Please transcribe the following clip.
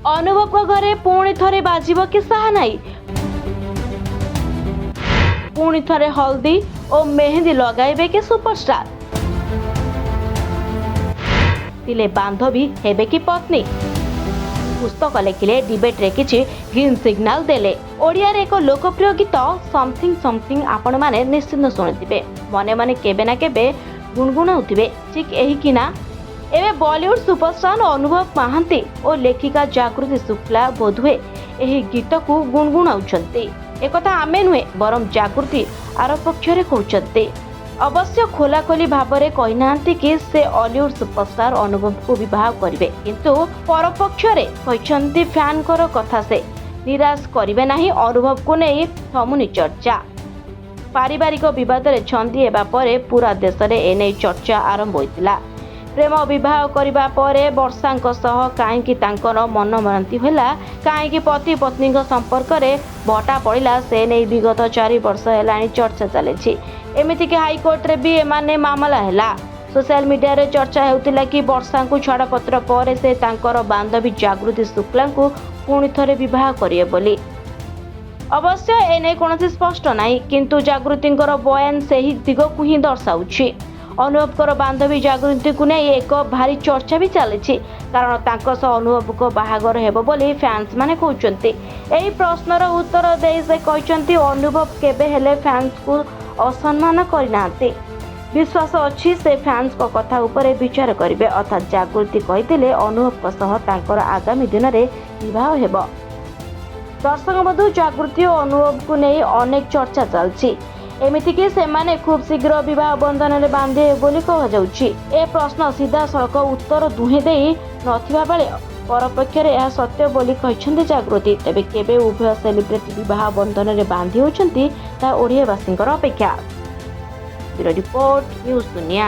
ଅନୁଭବଙ୍କ ଘରେ ପୁଣି ଥରେ ବାଜିବ କି ସାହାନାଇ? ପୁଣି ଥରେ ହଳଦୀ ଓ ମେହେନ୍ଦି ଲଗାଇବେ କି ସୁପରଷ୍ଟାର? ଥିଲେ ବାନ୍ଧବୀ, ହେବେ କି ପତ୍ନୀ? ପୁସ୍ତକ ଲେଖିଲେ, ଡିବେଟ୍ରେ କିଛି ଗ୍ରୀନ୍ ସିଗ୍ନାଲ ଦେଲେ। ଓଡ଼ିଆରେ ଏକ ଲୋକପ୍ରିୟ ଗୀତ ସମଥିଙ୍ଗ ସମଥିଙ୍ଗ ଆପଣମାନେ ନିଶ୍ଚିତ ଶୁଣିଥିବେ, ମନେ ମନେ କେବେ ନା କେବେ ଗୁଣଗୁଣାଉଥିବେ। ଠିକ୍ ଏହିକିନା ଏବେ ବଲିଉଡ ସୁପରଷ୍ଟାର ଅନୁଭବ ମହାନ୍ତି ଓ ଲେଖିକା ଜାଗୃତି ଶୁକ୍ଲା ବୋଧହୁଏ ଏହି ଗୀତକୁ ଗୁଣଗୁଣାଉଛନ୍ତି। ଏକଥା ଆମେ ନୁହେଁ, ବରଂ ଜାଗୃତି ଆରପକ୍ଷରେ କହୁଛନ୍ତି। ଅବଶ୍ୟ ଖୋଲାଖୋଲି ଭାବରେ କହିନାହାନ୍ତି କି ସେ ଅଲିଉଡ ସୁପରଷ୍ଟାର ଅନୁଭବଙ୍କୁ ବିବାହ କରିବେ, କିନ୍ତୁ ପରୋକ୍ଷରେ କହିଛନ୍ତି ଫ୍ୟାନଙ୍କର କଥା ସେ ନିରାଶ କରିବେ ନାହିଁ। ଅନୁଭବକୁ ନେଇ ଥମୁନି ଚର୍ଚ୍ଚା। ପାରିବାରିକ ବିବାଦରେ ଛନ୍ଦି ହେବା ପରେ ପୁରା ଦେଶରେ ଏନେଇ ଚର୍ଚ୍ଚା ଆରମ୍ଭ ହୋଇଥିଲା। ପ୍ରେମ ବିବାହ କରିବା ପରେ ବର୍ଷାଙ୍କ ସହ କାହିଁକି ତାଙ୍କର ମନମରାନ୍ତି ହେଲା, କାହିଁକି ପତି ପତ୍ନୀଙ୍କ ସମ୍ପର୍କରେ ଭଟା ପଡ଼ିଲା, ସେ ନେଇ ବିଗତ 4 ବର୍ଷ ହେଲାଣି ଚର୍ଚ୍ଚା ଚାଲିଛି। ଏମିତିକି ହାଇକୋର୍ଟରେ ବି ଏମାନେ ମାମଲା ହେଲା। ସୋସିଆଲ ମିଡିଆରେ ଚର୍ଚ୍ଚା ହେଉଥିଲା କି ବର୍ଷାଙ୍କୁ ଛାଡ଼ପତ୍ର ପରେ ସେ ତାଙ୍କର ବାନ୍ଧବୀ ଜାଗୃତି ଶୁକ୍ଲାଙ୍କୁ ପୁଣି ଥରେ ବିବାହ କରିବେ ବୋଲି। ଅବଶ୍ୟ ଏନେଇ କୌଣସି ସ୍ପଷ୍ଟ ନାହିଁ, କିନ୍ତୁ ଜାଗୃତିଙ୍କର ବୟାନ ସେହି ଦିଗକୁ ହିଁ ଦର୍ଶାଉଛି। ଅନୁଭବଙ୍କର ବାନ୍ଧବୀ ଜାଗୃତିଙ୍କୁ ନେଇ ଏକ ଭାରି ଚର୍ଚ୍ଚା ବି ଚାଲିଛି, କାରଣ ତାଙ୍କ ସହ ଅନୁଭବଙ୍କ ବାହାଘର ହେବ ବୋଲି ଫ୍ୟାନ୍ସମାନେ କହୁଛନ୍ତି। ଏହି ପ୍ରଶ୍ନର ଉତ୍ତର ଦେଇ ସେ କହିଛନ୍ତି, ଅନୁଭବ କେବେ ହେଲେ ଫ୍ୟାନ୍ସଙ୍କୁ ଅସମ୍ମାନ କରିନାହାନ୍ତି। ବିଶ୍ୱାସ ଅଛି ସେ ଫ୍ୟାନ୍ସଙ୍କ କଥା ଉପରେ ବିଚାର କରିବେ। ଅର୍ଥାତ୍ ଜାଗୃତି କହିଥିଲେ ଅନୁଭବଙ୍କ ସହ ତାଙ୍କର ଆଗାମୀ ଦିନରେ ବିବାହ ହେବ। ଦର୍ଶକ ବନ୍ଧୁ, ଜାଗୃତି ଓ ଅନୁଭବକୁ ନେଇ ଅନେକ ଚର୍ଚ୍ଚା ଚାଲିଛି। ଏମିତିକି ସେମାନେ ଖୁବ୍ ଶୀଘ୍ର ବିବାହ ବନ୍ଧନରେ ବାନ୍ଧି ହେବେ ବୋଲି କୁହାଯାଉଛି। ଏ ପ୍ରଶ୍ନ ସିଧାସଳଖ ଉତ୍ତର ଦୁହେଁ ଦେଇ ନଥିବା ବେଳେ ପରୋକ୍ଷରେ ଏହା ସତ୍ୟ ବୋଲି କହିଛନ୍ତି ଜାଗୃତି। ତେବେ କେବେ ଉଭୟ ସେଲିବ୍ରିଟି ବିବାହ ବନ୍ଧନରେ ବାନ୍ଧି ହେଉଛନ୍ତି, ତାହା ଓଡ଼ିଆବାସୀଙ୍କର ଅପେକ୍ଷା। ବ୍ୟୁରୋ ରିପୋର୍ଟ, ନ୍ୟୁଜ୍ ଦୁନିଆ।